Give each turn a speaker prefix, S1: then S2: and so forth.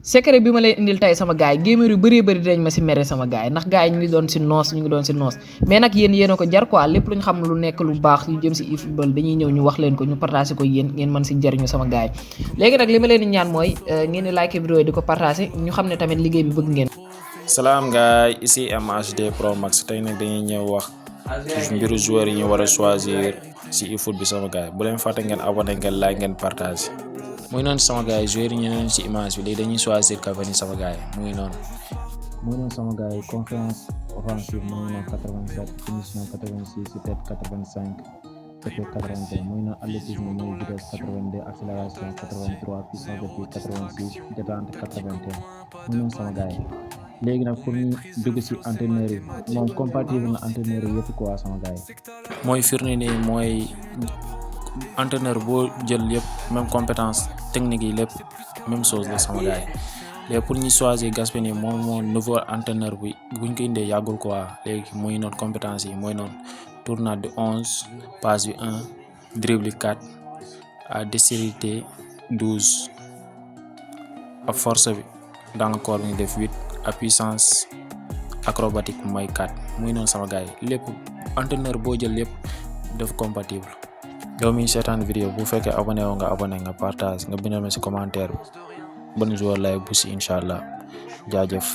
S1: secret bi ma leen indil tay sama gaay gamer yu bari bari dañ ma ci méré sama gaay ndax gaay ñu ngi doon ci noos mais nak yeen ko jar quoi lepp luñ xam lu nekk lu baax yu jëm ci eFootball dañuy ñëw ñu wax leen ko ñu partager ko yeen ngeen man ci jariñu sama gaay légui nak lima leen di ñaan moy ngeen di like vidéo yi diko partager ñu xam ne tamit liggéey bi bëgg ngeen.
S2: Salam gaay, ici MHD Pro Max tay nak dañuy ñëw wax mbiru joueur yi ñu wara choisir ci eFoot bi sama gaay bu leen faté ngeen abonné ngeen like ngeen partager. Muy non sama gaay joueur yi ñu ci image bi léegi dañuy choisir Cavani sama gaay muy non sama gaay confiance offensive muy non 87 finition 86 tête 85 tête 81 muy non athlétisme muy vitesse 82 accélération 83 puissance de pied 86 détente 81 muy non sama gaay léegi nak pour ñu dugg ci entraîneur yi mom compatible na entraîneur yépp quoi sama gaay moy firné ni moy entraîneur bo jël yépp même compétence technique yi lépp même chose la sama gaay les pour ñu choisir Gaspini mo nouveau entraîneur bu buñ ko indé yagul quoi légui moy non compétence yi moy non tournade de 11 passe du 1 dribble 4 à dextérité 12 à force bi dans le corps bi def 8 à puissance acrobatique moy 4 moy non sama gaay lépp entraîneur bo jël lépp def compatible. yow mi seetaan vidéo bu fekkee abonné wo nga abonné nga partage nga bindal ma ci commentaire ban joueur lay bu ci inshallah jaajëf.